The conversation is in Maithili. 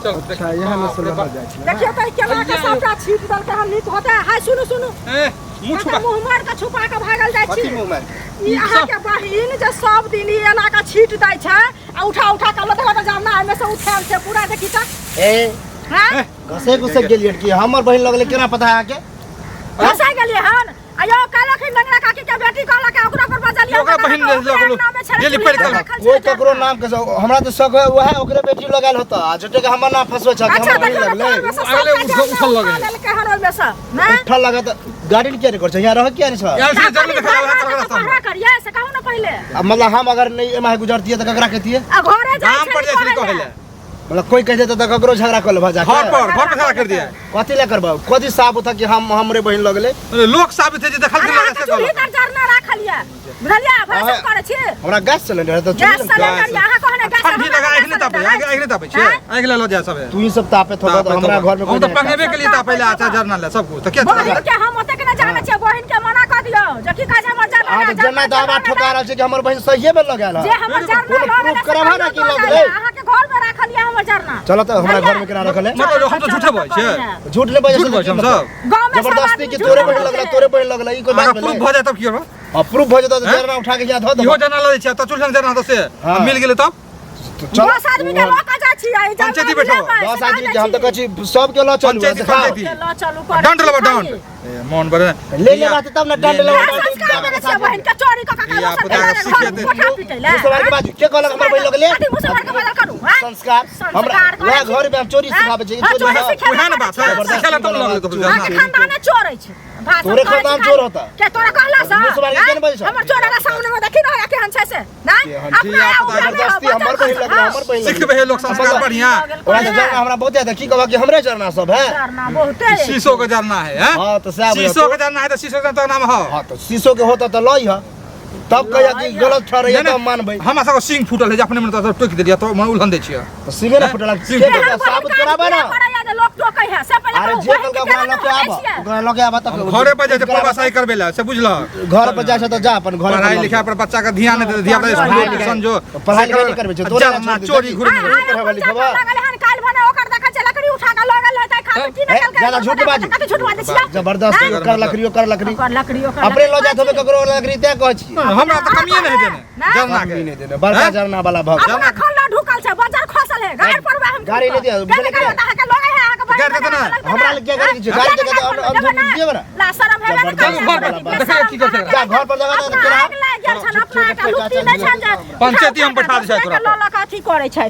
चल देख। अच्छा इएह में से लहर जाइ छै। देखियौ तऽ ई केना के सबटा छीट देलकै हन, नीक होतै? हाय, सुनू सुनू। ए, मुँह छुपा। मुँह मारि कऽ छुपा कऽ भागल जाइ छी। कथी मुँह मारि के? ई अहाँके बहिन जे सब दिन ई एना कऽ छीट दै छै आ उठा उठा कऽ लऽ तऽ जरना एहिमे से उठायल छै पूरा, देखी तऽ। ए। हँ। घसे घुसे गेलियै कि हमर बहिन लगलै, केना पता है अहाँके? फंसा गेलियै हन। आ यौ, काल्हि लंगड़ा काकी के बेटी कहलक आ ओकरा पर बजलियै। ओकरा बहिन लगलो। गेली पढ़ि कऽ। कोई ककरो नाम के हमरा तऽ शक है, वएह ओकरे बेटी लगायल होता आ झूठे के हमर नाम फंसबै छै। अच्छा, हमर बहिन देखियौ लगलै। ने, तोहर अगले में से उठल सबटा लगै। उठा लेलकै हन ओहिमे से, नहि? उठल लगा तऽ गाड़ी किया नहीं करै छै, यहाँ रह किया नहीं छै? यार से जल्दी देखा तऽ रास्ता। पहरा करियै से कहू ने पहिले। आ मतलब हम अगर नहीं एमा गुजरतियै तऽ ककरा कहतियै? आ घरे जाइ गाम पर छै जाइ छली कहै कहै लए। लए। मतलब कोई कह देते तऽ ककरो झगड़ा कर लेबा जाके? घर पर झगड़ा कर दिया। कथी लए करबा? कथी साबुत है कि हम हमरे बहिन लगलै? लोक साबित है जे देखल अरे के अहाँके से चूल्ही कहलक। तर जरना राखल यऽ, बुझलियै? भाषण अहाँ- करै छी। हमरा गैस सिलेंडर है तऽ गैस चूल्ही सिलेंडर यऽ, अहाँ कहने गैस ठंडी हमरा लगा गैस आँखि नहि तापै, सिलेंडर आँखि आँखि नहि तापै छै। आँखि लए लऽ जा सब। तू ही सब तापे थोड़ा, तापै हमरा तो। घर में हम कोई तऽ नहीं पकड़ेबे के लिए तापै ले अच्छा जरना ले सब कुछ तऽ के बहिन के हम ओतेक नहि जानै छियै, बहिन के मना कऽ दियौ जे की कहै छै हमर जरना। अहाँ तऽ जेना दावा ठोका रहल छै कि हमर बहिन सहिए में लगायल जे है। हमर जरना कोनो लऽ प्रूफ गेलै से कराबह ने कि कहियो लऽ लऽ गेलै? गेलै। अहाँके घर में राखल यऽ हमर जरना। चलो तऽ हमरा घर में केना रखल है? मतलब हम तऽ झूठे बजै छियै। झूठ नहीं बजै। झूठ बजै हम सब? गाँव में सब जबरदस्ती आदमी कि झूठ तोरे बहिन बोलै लगला, छै। तोरे बहिन लगला, ई कोई बात अगर प्रूफ भेलै? भऽ जाए तब की करबै? हां, प्रूफ भऽ जेतौ तऽ हैं? जरना उठा के यहाँ धऽ इहो देबो। जरना लऽ दै छियै तऽ चूल्हा जरना तऽ से हाँ। मिल गेलै तब। चल। 10 आदमी के लऽ कऽ जाइ छियै, ई जरना पंचायती बैठो। मिलेबै, 10 से आदमी के जाइ हम तऽ छी। कहै छी सबके लऽ चलू। पंचायती, देखाओ। पंचायती। लऽ चलू करै दंड छी लेबै खाली। दंड। ए, मोन बड़े ले ले रहते तब ने दंड लेबै। इएह संस्कार देने छियै बहिन के, चोरी कऽ कऽ धिया दोसर पुता के के सिखेतै। घर कोठा पिटै लए। मुँह सवार के बाजू के कहलक हमर बहिन लगले? कथी मुँह सवार के बाजल करू, हाँ? संस्कार हमरा संस्कार करै वएह छी। घर में हम चोरी हाँ? सिखाबै छी? हाँ, चोरी चोरी हाँ। सिखेला उएह ने बात है, जबरदस्ती सिखेला तब ने लगलै तो अहाँके जरना। खानदाने चोर अछि। भाषण तोरे करै छी खानदान खाली। चोर होता। के तोरा कहला से? मुँह सवार के केना बजै छौ? हमर चोर वाला सामने में देखी न केहन छै से, नहि? केहन अपना धिया पुता उएह मे जबरदस्ती बचल हमर बहिन खसल, लगलै, हाँ। हमर बहिन लगलै। सिखबै है लोक संस्कार बढ़िया। ओकरा तऽ जरना हमरा बहुत याद है, की कहबा कि हमरे जरना सब है। जरना बहुते। शीशो के जरना है, हैं? हाँ, तऽ सएह बुझा शीशो तो। के जरना है तऽ शीशो के तो नाम हो। हाँ, तऽ शीशो के होता तऽ लई ह, तब कहिया कि गलत ठहरैया नहि, तब मानबै। हमरा सबके सिंह फूटल है जे अपने में तऽ टोकि देलियै तऽ मन उलहन दै छियै। तऽ सिंगे ने फुटल सिंह के फुटल। कहलक? साबुत कराबे ने। करैया जे लोक टोकै है से पहिले अरे कहू, जे बहिन कहलक के ओकरा केना लऽ के हटै आबऽ, छियै? ओकरा लऽ के आबऽ तऽ घरे पर जाइ छै प्रवासाई करबै लए से बुझलह। घर पर जाइ छै तऽ जा अपन घर। पढ़ाई लिखाई पर बच्चा के ध्यान नहि देतै, धिया पुता स्कूल पढ़ाई ट्यूशन जो पढ़ाई लिखाई नहि करबै छै, तोरे जरना छोड़ि दे, चोरी जा। घुरी। हाँ, हाँ, पढ़ाबै अपन लिखेबै। जरना लगल हन, काल्हि भने ओकर देखै छै लकड़ी उठा कऽ लऽ गेल है, ताहि खातिर की नहि ए, केलकै, ज्यादा झूठ बाजू। कथी झूठ बाजै छियै? जबरदस्ती हाँ? ओकर लकड़ी, ओकर लकड़ी। ओकर लकड़ी, ओकर अपने लकड़ी। लऽ जाइत होबै ककरो लकड़ी, तें कहै छी। हमरा तऽ कमिए नहि देने नहि। जरना कमी के नहि देने बड़का हैं? जरना वाला भग। अपना खल्ला ढुकल छै, बजर खसल है, गाड़ पर हम गाड़ी नहि दिअ, के बुझलियै? अहाँके लगे है अहाँके बहिन गाड़ी देतै ना? लगतै हमरा लग किया गाड़ी दै छियै? गाड़ी देके तऽ अंधुर दियौ ने। ला शरम हेबे ने जबरदस्त करै। घर पर देखियौ की करतै। जा घर पर जगह अपना केना आगि लागि गेल छनि, अपना आगि लुत्ती नहि छनि जे पंचायती हम बैठा दै छै तोरा पर। लऽ लऽ कऽ अथी करै छै।